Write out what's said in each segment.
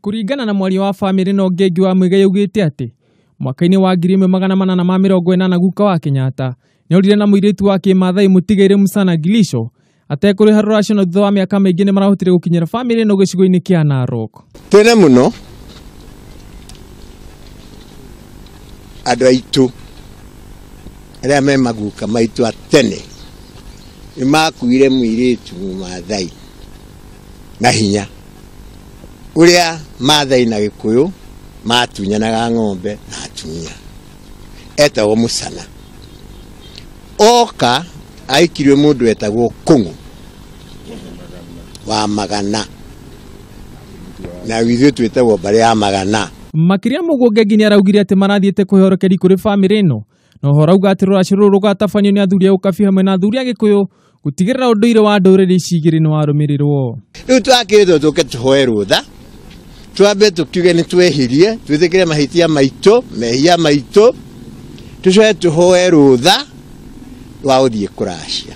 Kũringana na mwaria wa bamĩrĩ no Ngengi wa Muigai augĩte atĩ mwaka-inĩ wa 1880 guka wa Kenyatta nĩorire na mũirĩtu wa kĩmathai mũtigaire Musana Gilisho atekũrĩha rũracio na thutha wa mĩaka mĩingĩ nĩmarahotire gũkinyĩra bamĩrĩ ĩno gĩcigo-inĩ kĩa Narok. Tene mũno andũ aitũ arĩa me maguka maitũ a tene nĩmakuire mũirĩtu mũmathai na hinya ũrĩa Mathai na Gĩkũyũ matunyanaga ng'ombe na atumia, etagwo Musana. Oka aikirwe mũndũ etagwo Kũng'ũ wa Magana, na ithuĩ twĩtagwo mbarĩ ya Magana. Makĩria mũguo Ngengi nĩaraugire atĩ marathiĩte kũhe kũrĩ bamĩrĩ ĩno na ũhoro auga atĩ rũracio rũrũ rũgatabanio nĩ athuri a ũkabi hamwe na athuri a Gĩkũyũ gũtigĩrĩra ũndũire wa ndũrĩrĩ ici igĩrĩ nĩwarũmĩrĩrwo. Rĩu twakĩrĩtwo tũke tũhoe rũtha, twambe tũkiuge nĩ twehirie, twĩtĩkĩre mahĩtia maitũ, mehia maitũ, tũcoke tũhoe rũtha rwa gũthiĩ kũracia.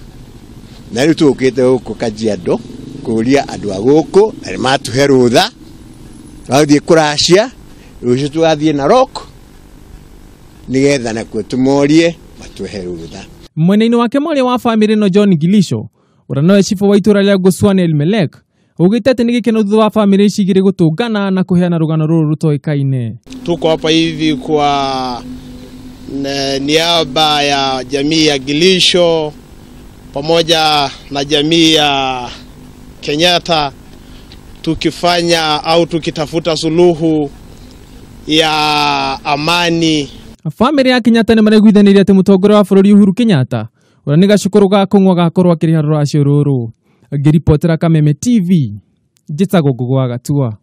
Na rĩu tũkĩte gũkũ Kajiado kũria andũ a gũkũ na nĩ matũhe rũtha rwa gũthiĩ kũracia. Rũciũ tũgathiĩ Narok nĩgetha nakuo tũmorie matũhe rũtha. Mwena-inĩ wake mwaria wa bamĩrĩ ĩno John Gilisho ũrĩa nowe cibũ wa itũra rĩa Gũcũa Elmelek augĩte atĩ nĩ gĩkeno thutha wa bamĩrĩ ici igĩrĩ gũtũngana na kũheana rũgano rũrũ rũtoĩkaine. Tuko hapa hivi kwa niaba ya jamii ya Gilisho pamoja na jamii ya Kenyatta, tukifanya au tukitafuta suluhu ya amani. Bamĩrĩ ya Kenyatta nĩmaraiguithanĩirie atĩ mũtongoria wa bũrũri Uhuru Kenyatta ũrĩa nĩ gacũkũrũ ga Kũng'ũ agakorwo akĩrĩha rũracio rũrũ. Ngĩribotera Kameme TV, njĩtagwo Ngũgũ wa Gatua.